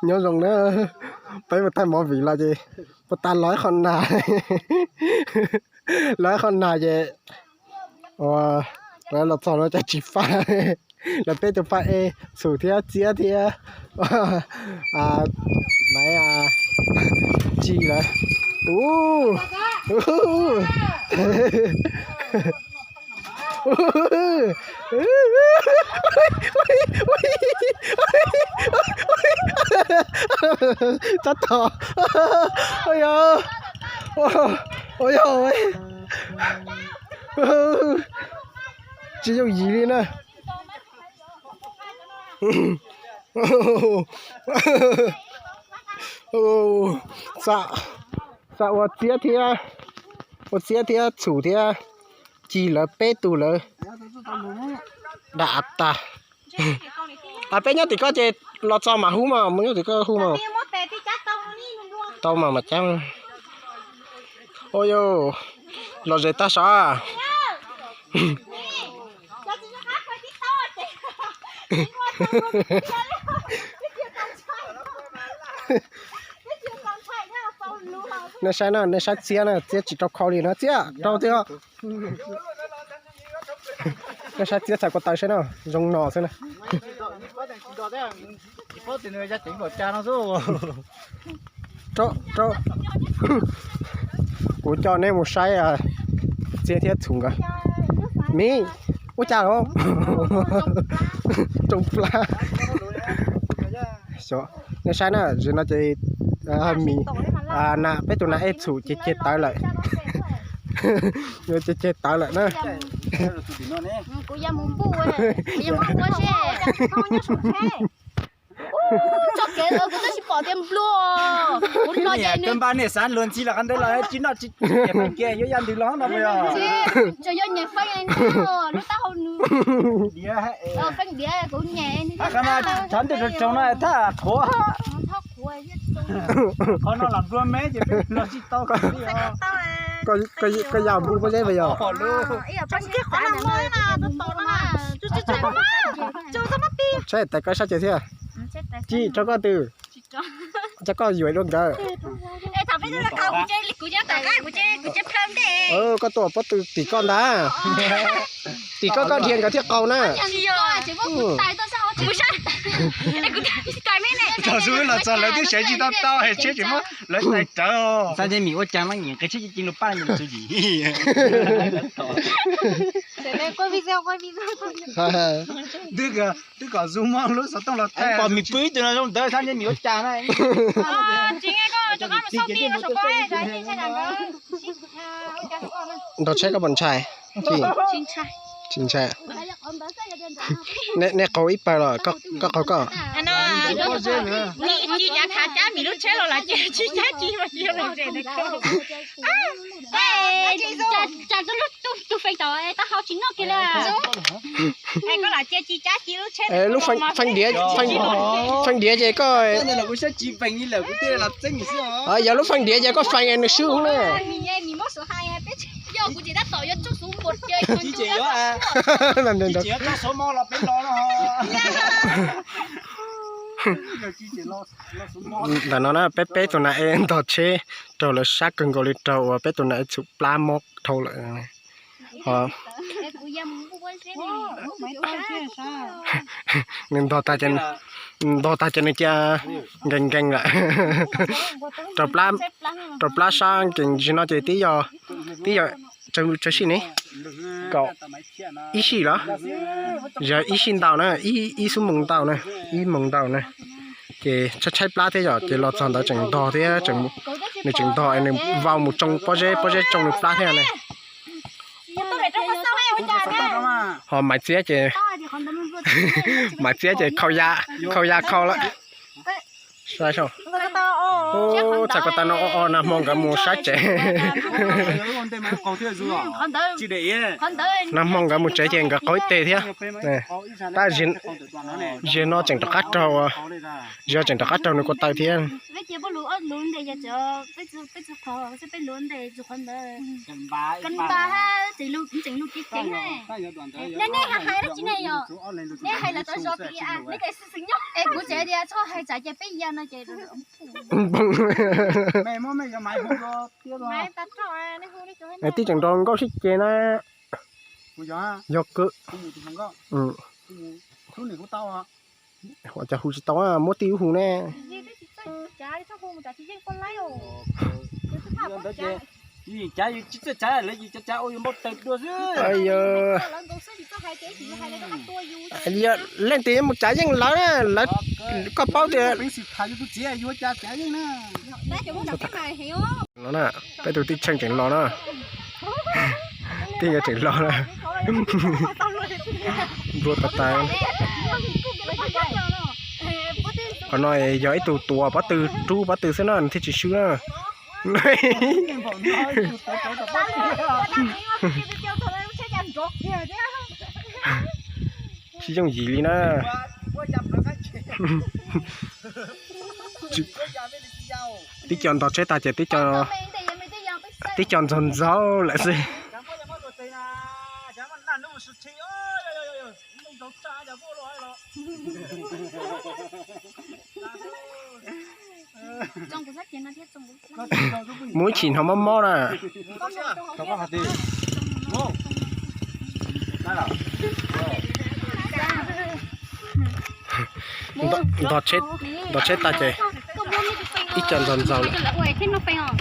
Nyob zoo na, peb mus thaij movie los ces puas tas los ib qho nag, los ib qho nag ces ua los txog no cas tsis faj, lawv peb tus faj es Txhum thiab Txiab thiab Maiv Ci lawm. Tab tom, ua yog, tsis yooj yim li na. Xam ua Txiab thiab, ua Txiab thiab Txhum thiab Ci lawv peb tug lawv dam tag. Peb nyob tim ko ces los txog mam hu mas, mus nyob tim ko hu mas. Tau mas mam cab. Ua yog, los ze tag sav. Nej saib na, nej saib Txiab na, Txiab tsis rau khau li no, Txiab rau thiab. Nej saib Txiab txhais ko taw saib no, zoo no xwb na. Kuv coj nej mus saib Txiab thiab Txhum nkawd. Miv, ua cas los tsoo plab. Nej saib na, zaum no ces Miv, na peb tus nas ej Txhum ces ceg tawv lawm. Ces ceg tawv lawm na. Tso kev lawm kuv twb tsis pom tias nplua. Kuv no ces nws npaj niaj xav luag ntxhi los qab ntawd los tsis noj tsis kiag yuav ya ntws los no. Tsuas yog nyiam feeb lub taub hau nws. Feeb diav kuv nyiam. Qhov ntawd rau tsoos no thaj qhuav. Qhov no los nplua me ces peb los tsis tau. Koj ya npua pob zeb pas yog? Saib tais koj sab ces thiab. Ci rau koj twg? Cov koj yuav dua nkawd. Koj tuaj pob tw tim koj ntag. Tim koj koj dhia nkawd thiaj qau na. Txog xub los txog lawv twb sawv tsis tau tau, tshiab tsis muab lawv tais rawv. Xab ncej Mim ua cas mas nyiam qe tshiab ci ci lus paj tus yim. Twb kom Zoom lub xov tooj los thaij. Pom Mim pw ib tug no zoo ntawd, Xab ncej Mim ua cas na. Nrog tsheb koj puas ntshai? Tsis ntshai. Nej qaug ib pawg los koj qaug koj? Ci cav khav cab Mim lub tsheb los lawm ces tsis cab ci mas tsis yog lom zem ntawd. Cas tus feem tom taub hau tsis noj kiag li. Koj lam cia ci cab ci lub tsheb. Lub feem diav, feem diav ces koj, yog lub feem diav ces koj feem nws swb na. Yog kuv tsis tab tom yuav tsuj xuv npuas ces Ntawm no na peb peb tus nas ej ntog tsheb raug lawv sab kawg nkaus li, raug uas peb tus nas ej txhum plab mob dhau lawm. Nws ntog tag ces, ntog tag ces nws cia nkees nkees lawm. Rau plab sab nkees tsis no ces twb yog, twb yog tsawg sij ne, kaum ib sij los, yog ib sij ntau na, ib xuab moos ntau na, ib moos ntau na. Ces tshaib tshaib plab thiab yom, ces los txog ntawd tseem ntog thiab, nws tseem ntog nws vau mus tsoo pob zeb, pob zeb tsoo nws plab thiab na. Ho Maiv Txiab ces, Maiv Txiab ces khau ya, khau ya khau lawm. Saib saib. Txhais ko taw no o o, nag hmo nkawd mus saib tsev. Nag hmo nkawd mus tsev ces nkawd qaug ib teg thiab. Tab sis ziag no tseem rov qab raug, ziag tseem rov qab raug nws ko taw thiab. Tib tseem nrog nkauj sib ceg na. Yog kawg. Ua cas hu tsis tau, muab tij wb hu ne. Leej twg mus tsav yeej lawv na, lawv, koj paub tias no na, peb tus tij Tsheej tseem los na. Tij nkawd tseem los na. Nplua tas tas. Qhov no yog ib tug tuav pob tw, rub pob tw xwb na, nws thiaj tsis swb na. Tsis yooj yim li na. Tib co ntog tsheb tag ces tib co ntxaug ntxaug lawm xwb. Mus ib chim hnov mob mob na. Ntog tsheb tag ces ib co ntxaug ntxaug lawm.